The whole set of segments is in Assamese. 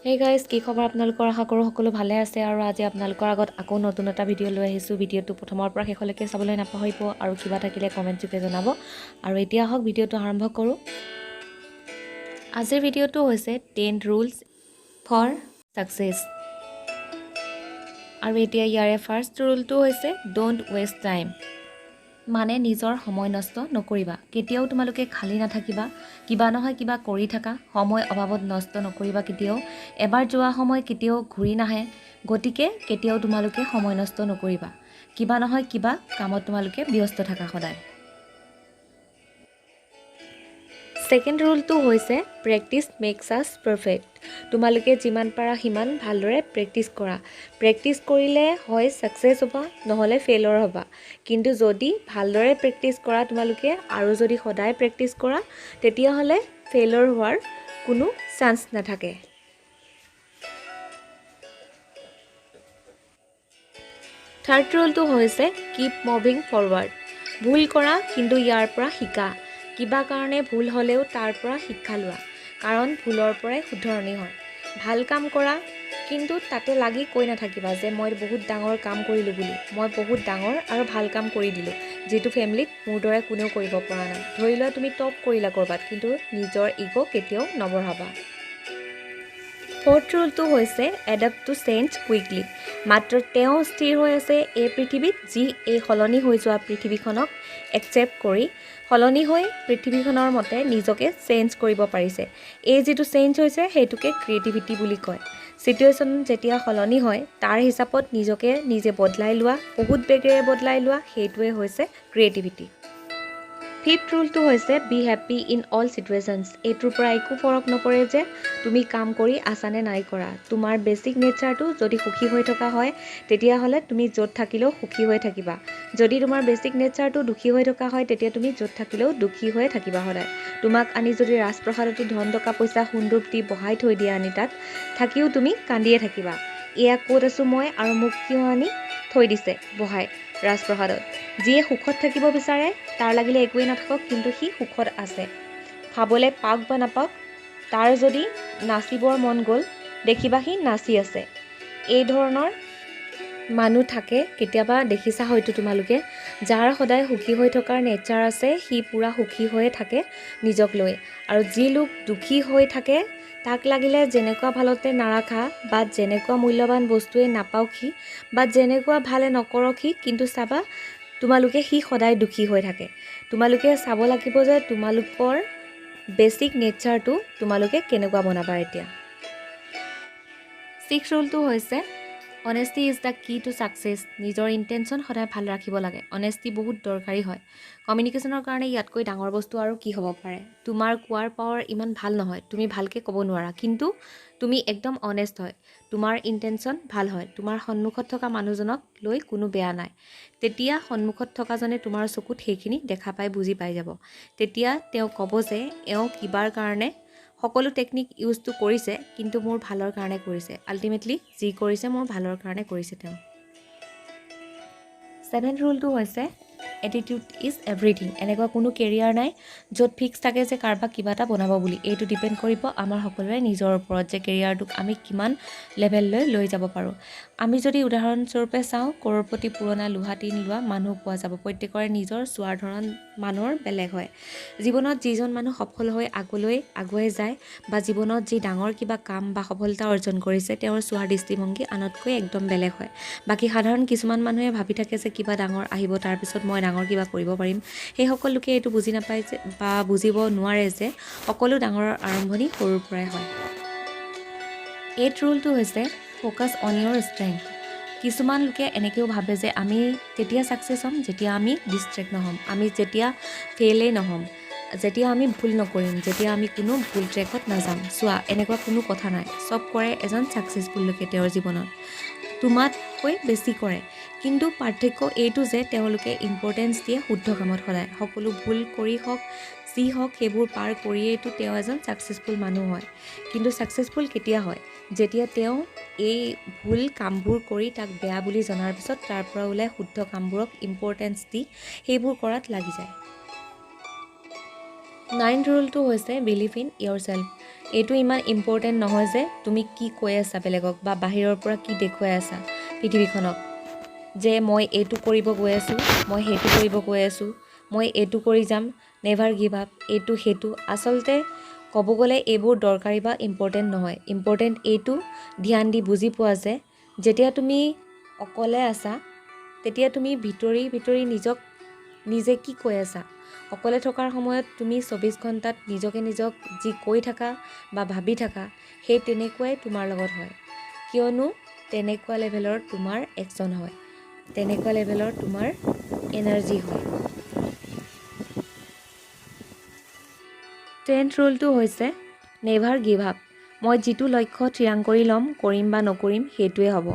হে গাইজ, কি খবৰ আপোনালোকৰ? আশা কৰোঁ সকলো ভালে আছে। আৰু আজি আপোনালোকৰ আগত আকৌ নতুন এটা ভিডিঅ' লৈ আহিছোঁ। ভিডিঅ'টো প্ৰথমৰ পৰা শেষলৈকে চাবলৈ নাপাহৰিব আৰু কিবা থাকিলে কমেণ্ট যোগে জনাব। আৰু এতিয়া আহক, ভিডিঅ'টো আৰম্ভ কৰোঁ। আজিৰ ভিডিঅ'টো হৈছে 10 ৰুলছ ফৰ ছাকচেছ। আৰু এতিয়া ইয়াৰে ফাৰ্ষ্ট ৰুলটো হৈছে don't waste time, মানে নিজৰ সময় নষ্ট নকৰিবা কেতিয়াও। তোমালোকে খালী নাথাকিবা, কিবা নহয় কিবা কৰি থাকা। সময় অভাৱত নষ্ট নকৰিবা কেতিয়াও। এবাৰ যোৱা সময় কেতিয়াও ঘূৰি নাহে, গতিকে কেতিয়াও তোমালোকে সময় নষ্ট নকৰিবা। কিবা নহয় কিবা কামত তোমালোকে ব্যস্ত থাকা সদায়। ছেকেণ্ড ৰুলটো হৈছে practice makes us perfect। তোমালোকে যিমান পাৰা সিমান ভালদৰে প্ৰেক্টিছ কৰা। প্ৰেক্টিছ কৰিলে হয় ছাকচেছ হ'বা, নহ'লে ফেইলৰ হ'বা। কিন্তু যদি ভালদৰে প্ৰেক্টিছ কৰা তোমালোকে আৰু যদি সদায় প্ৰেক্টিছ কৰা, তেতিয়াহ'লে ফেইলৰ হোৱাৰ কোনো চান্স নাথাকে। থাৰ্ড ৰুলটো হৈছে keep moving forward। ভুল কৰা, কিন্তু ইয়াৰ পৰা শিকা। কিবা কাৰণে ভুল হ'লেও তাৰ পৰা শিক্ষা লোৱা, কাৰণ ভুলৰ পৰাই শুধৰণি হয়। ভাল কাম কৰা, কিন্তু তাতে লাগি কৈ নাথাকিবা যে মই বহুত ডাঙৰ কাম কৰিলোঁ বুলি, মই বহুত ডাঙৰ আৰু ভাল কাম কৰি দিলোঁ, যিটো ফেমিলিত মোৰ দৰে কোনেও কৰিব পৰা নাই। ধৰি লোৱা তুমি টপ কৰিলা ক'ৰবাত, কিন্তু নিজৰ ইগ' কেতিয়াও নবঢ়াবা। ফ'ৰ্থ ৰুলটো হৈছে adapt to change quickly। মাত্ৰ তেওঁ স্থিৰ হৈ আছে এই পৃথিৱীত, যি এই সলনি হৈ যোৱা পৃথিৱীখনক একচেপ্ট কৰি সলনি হৈ পৃথিৱীখনৰ মতে নিজকে চেঞ্জ কৰিব পাৰিছে। এই যিটো চেঞ্জ হৈছে, সেইটোকে ক্ৰিয়েটিভিটি বুলি কয়। চিটুৱেশ্যন যেতিয়া সলনি হয়, তাৰ হিচাপত নিজকে নিজে বদলাই লোৱা, বহুত বেগেৰে বদলাই লোৱা, সেইটোৱে হৈছে ক্ৰিয়েটিভিটি। ফিফ্থ ৰুলটো হৈছে be happy in all situations। এইটোৰ পৰা একো ফৰক নপৰে যে তুমি কাম কৰি আছানে নাই কৰা। তোমাৰ বেছিক নেচাৰটো যদি সুখী হৈ থকা হয়, তেতিয়াহ'লে তুমি য'ত থাকিলেও সুখী হৈ থাকিবা। যদি তোমাৰ বেছিক নেচাৰটো দুখী হৈ থকা হয়, তেতিয়া তুমি য'ত থাকিলেও দুখী হৈয়ে থাকিবা সদায়। তোমাক আনি যদি ৰাজপ্ৰসাদতো ধন, টকা পইচা, সোণ ৰূপ দি বহাই থৈ দিয়া, আনি তাত থাকিও তুমি কান্দিয়ে থাকিবা, এয়া ক'ত আছোঁ মই আৰু মোক কিয় আনি থৈ দিছে বহাই ৰাজপ্ৰসাদত? যিয়ে সুখত থাকিব বিচাৰে, তাৰ লাগিলে একোৱেই নাথাকক, কিন্তু সি সুখত আছে। খাবলৈ পাওক বা নাপাওক, তাৰ যদি নাচিবৰ মন গ'ল, দেখিবা সি নাচি আছে। এই ধৰণৰ মানুহ থাকে কেতিয়াবা, দেখিছা হয়তো তোমালোকে। যাৰ সদায় সুখী হৈ থকাৰ নেচাৰ আছে, সি পূৰা সুখী হৈয়ে থাকে নিজক লৈ। আৰু যি লোক দুখী হৈ থাকে, তাক লাগিলে যেনেকুৱা ভালতে নাৰাখা বা যেনেকুৱা মূল্যৱান বস্তুৱেই নাপাওক সি বা যেনেকুৱা ভালে নকৰক সি, কিন্তু চাবা তোমালোকে, সি সদায় দুখী হৈ থাকে। তোমালোকে চাব লাগিব যে তোমালোকৰ বেছিক নেচাৰটো তোমালোকে কেনেকুৱা বনাবা। এতিয়া ছিক্স ৰুলটো হৈছে honesty is the key to success। নিজৰ ইণ্টেনশ্যন সদায় ভাল ৰাখিব লাগে। অনেষ্টি বহুত দৰকাৰী হয় কমিউনিকেশ্যনৰ কাৰণে। ইয়াতকৈ ডাঙৰ বস্তু আৰু কি হ'ব পাৰে? তোমাৰ কোৱাৰ পাৱাৰ ইমান ভাল নহয়, তুমি ভালকৈ ক'ব নোৱাৰা, কিন্তু তুমি একদম অনেষ্ট হয়, তোমাৰ ইণ্টেনশ্যন ভাল হয়, তোমাৰ সন্মুখত থকা মানুহজনক লৈ কোনো বেয়া নাই, তেতিয়া সন্মুখত থকাজনে তোমাৰ চকুত সেইখিনি দেখা পাই বুজি পাই যাব। তেতিয়া তেওঁ ক'ব যে এওঁ কিবাৰ কাৰণে সকলো টেকনিক ইউজটো কৰিছে, কিন্তু মোৰ ভালৰ কাৰণে কৰিছে। আল্টিমেটলি যি কৰিছে, মোৰ ভালৰ কাৰণে কৰিছে তেওঁ। ছেভেন ৰুলটো হৈছে attitude is everything। এনেকুৱা কোনো কেৰিয়াৰ নাই য'ত ফিক্স থাকে যে কাৰোবাক কিবা এটা বনাব বুলি। এইটো ডিপেণ্ড কৰিব আমাৰ সকলোৰে নিজৰ ওপৰত যে কেৰিয়াৰটোক আমি কিমান লেভেললৈ লৈ যাব পাৰোঁ। আমি যদি উদাহৰণস্বৰূপে চাওঁ, কৰোৰপতি পুৰণা লোহা টিন লোৱা মানুহ পোৱা যাব। প্ৰত্যেকৰে নিজৰ চোৱাৰ ধৰণ মানুহৰ বেলেগ হয়। জীৱনত যিজন মানুহ সফল হৈ আগলৈ আগুৱাই যায় বা জীৱনত যি ডাঙৰ কিবা কাম বা সফলতা অৰ্জন কৰিছে, তেওঁৰ চোৱাৰ দৃষ্টিভংগী আনতকৈ একদম বেলেগ হয়। বাকী সাধাৰণ কিছুমান মানুহে ভাবি থাকে যে কিবা ডাঙৰ আহিব, তাৰপিছত মই ডাঙৰ কিবা কৰিব পাৰিম। সেইসকল লোকে এইটো বুজি নাপায় যে বা বুজিব নোৱাৰে যে সকলো ডাঙৰৰ আৰম্ভণি সৰুৰ পৰাই হয়। এইট ৰুলটো হৈছে focus on your strength। কিছুমান লোকে এনেকৈও ভাবে যে আমি তেতিয়া ছাকচেছ হ'ম যেতিয়া আমি ডিষ্ট্ৰেক্ট নহ'ম, আমি যেতিয়া ফেইলেই নহ'ম, যেতিয়া আমি ভুল নকৰিম, যেতিয়া আমি কোনো ভুল ট্ৰেকত নাযাম। চোৱা, এনেকুৱা কোনো কথা নাই। চব কৰে এজন ছাকচেছফুল লোকে তেওঁৰ জীৱনত তোমাতকৈ বেছি কৰে, কিন্তু পাৰ্থক্য এইটো যে তেওঁলোকে ইম্পৰ্টেঞ্চ দিয়ে শুদ্ধ কামত সদায়। সকলো ভুল কৰি হওক, যি হওক, সেইবোৰ পাৰ কৰিয়েইতো তেওঁ এজন ছাকচেছফুল মানুহ হয়। কিন্তু ছাকচেছফুল কেতিয়া হয়? যেতিয়া তেওঁ এই ভুল কামবোৰ কৰি তাক বেয়া বুলি জনাৰ পিছত তাৰ পৰা ওলাই শুদ্ধ কামবোৰক ইম্পৰ্টেঞ্চ দি সেইবোৰ কৰাত লাগি যায়। নাইন ৰুলটো হৈছে believe in yourself। এইটো ইমান ইম্পৰ্টেণ্ট নহয় যে তুমি কি কৈ আছা বেলেগক বা বাহিৰৰ পৰা কি দেখুৱাই আছা পৃথিৱীখনক, যে মই এইটো কৰিব গৈ আছোঁ, মই সেইটো কৰিব গৈ আছোঁ, মই এইটো কৰি যাম, নেভাৰ গিভ আপ, এইটো সেইটো। আচলতে ক'ব গ'লে এইবোৰ দৰকাৰী বা ইম্পৰ্টেণ্ট নহয়। ইম্পৰ্টেণ্ট এইটো ধ্যান দি বুজি পোৱা যে যেতিয়া তুমি অকলে আছা, তেতিয়া তুমি ভিতৰি ভিতৰি নিজক নিজে কি কৈ আছা। অকলে থকাৰ সময়ত তুমি 24 ঘণ্টাত নিজকে নিজক যি কৈ থাকা বা ভাবি থাকা, সেই তেনেকুৱাই তোমাৰ লগত হয়। কিয়নো তেনেকুৱা লেভেলৰ তোমাৰ একশ্যন হয়, তেনেকুৱা লেভেলৰ তোমাৰ এনাৰ্জি হয়। 10th ৰুলটো হৈছে নেভাৰ গিভ আপ। মই যিটো লক্ষ্য থিৰাং কৰি ল'ম, কৰিম বা নকৰিম, সেইটোৱে হ'ব।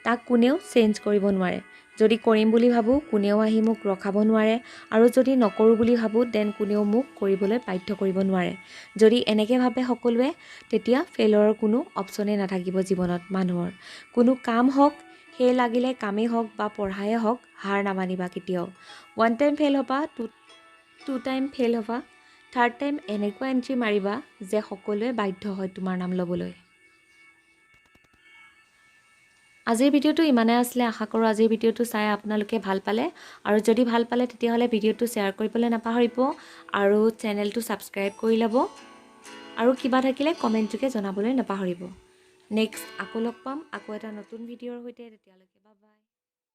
তাক কোনেও চেঞ্জ কৰিব নোৱাৰে। যদি কৰিম বুলি ভাবোঁ, কোনেও আহি মোক ৰখাব নোৱাৰে আৰু যদি নকৰোঁ বুলি ভাবোঁ, then কোনেও মোক কৰিবলৈ বাধ্য কৰিব নোৱাৰে। যদি এনেকৈ ভাবে সকলোৱে, তেতিয়া ফেইলৰৰ কোনো অপশ্যনেই নাথাকিব জীৱনত মানুহৰ। কোনো কাম হওক, সেই লাগিলে কামেই হওক বা পঢ়াই হওক, হাৰ নামানিবা কেতিয়াও। ওৱান টাইম ফেইল হ'বা, টু টাইম ফেইল হ'বা, থাৰ্ড টাইম এনেকুৱা এণ্ট্ৰি মাৰিবা যে সকলোৱে বাধ্য হয় তোমাৰ নাম ল'বলৈ। আজিৰ ভিডিঅ'টো ইমানে আছিলে। আশা কৰোঁ আজিৰ ভিডিঅ'টো চাই আপোনালোকে ভাল পালে আৰু যদি ভাল পালে, তেতিয়াহ'লে ভিডিঅ'টো শ্বেয়াৰ কৰিবলৈ নাপাহৰিব আৰু চেনেলটো ছাবস্ক্ৰাইব কৰি ল'ব আৰু কিবা থাকিলে কমেণ্ট যোগে জনাবলৈ নাপাহৰিব। নেক্সট আকৌ লগ পাম আকৌ এটা নতুন ভিডিঅ'ৰ সৈতে। তেতিয়ালৈকে বাই বাই।